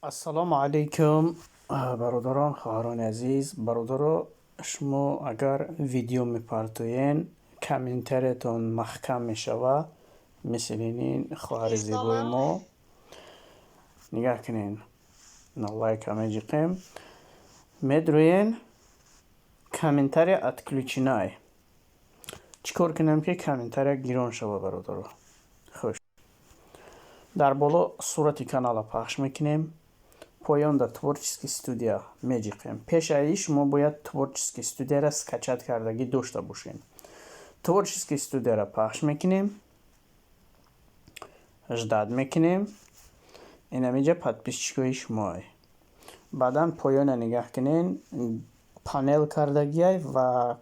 Ассалому алайкум, бародарон, хоҳарони азиз. Бародаро, шумо агар видео мепартоен, комментариятон маҳкам мешава. Мисли ин хоҳари зебои мо. Нигаҳ кунен, на лайка меҷиқем, медроен, комментария отключена. Чӣ кор кунем, ки комментария гирон шава, бародаро? Хуш, дар боло сурати канала пахш мекунем, поён дар творческий студия меҷиқем. Пешаи шумо бояд творческий студияро скачать кардагӣ дошта бошем. Творческий студияро пахш мекунем, ждать мекунем. Инамиҷа подписчикои шумоай. Баъдан поёна нигаҳ кунен, панел кардагиай ва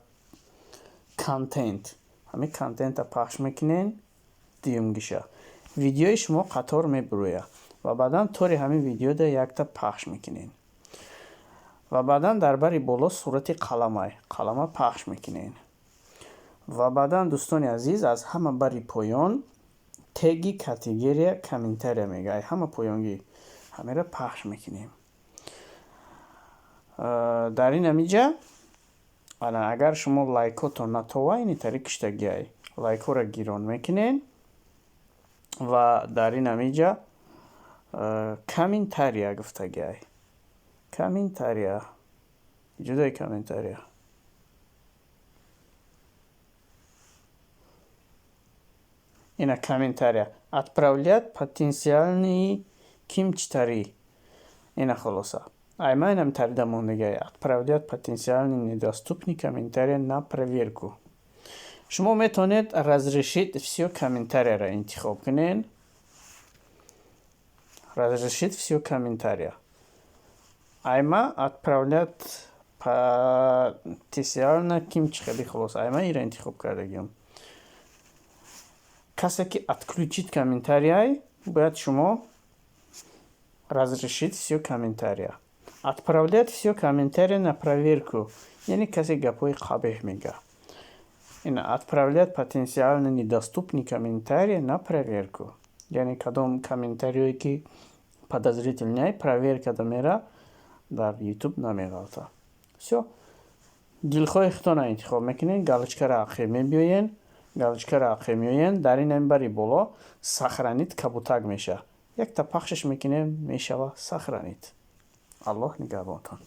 контент. Ҳамин контента пахш мекунен, дуюмгиша видеои шумо қатор мебурояд ва баъдан тори ҳамин видеода якта пахш мекунед ва баъдан дар бари боло сурати қаламай, қалама пахш мекунед. Ва баъдан, дӯстони азиз, аз ҳама бари поён теги категория комментария мега, ай ҳама поёнгӣ ҳамеро пахш мекунем. Дар ин ҳамиҷа агар шумо лайкотон натова, ини тари киштагиай, лайкҳоро гирон мекунед ва дар ин ҳамиҷа комментария гуфтагиай. Комментария ҷудои комментария ина комментария отправлять потенциальный кимчитари ина. Хулоса, ай ма инам тарида мондагиай: отправлять потенциальный недоступный комментария на проверку. Шумо метавонед разрешить все комментарияро интихоб кунед. Разрешить все комментария, айма отправлять потенциально ким чихели. Хулоса, айма инро интихоб кардагиам. Касе ки отключить комментарияй, бояд шумо разрешить все комментария. Отправлять все комментария на проверку, яъне касе гапҳои қабеҳ мега, ина отправлять потенциально недоступный комментария на проверку, яъне кадом комментариое ки подозрительный, проверка да мера, дар Ютуб намеғалта. Всё, дилхоҳи худтонро интихоб мекунед, галочкаро ақиб мебиёен, галочкаро ақиб меоен. Дар ин бари боло сохранить кабутак меша, якта пахшаш мекунем, мешава сохранить. Аллоҳ нигаҳбонтон.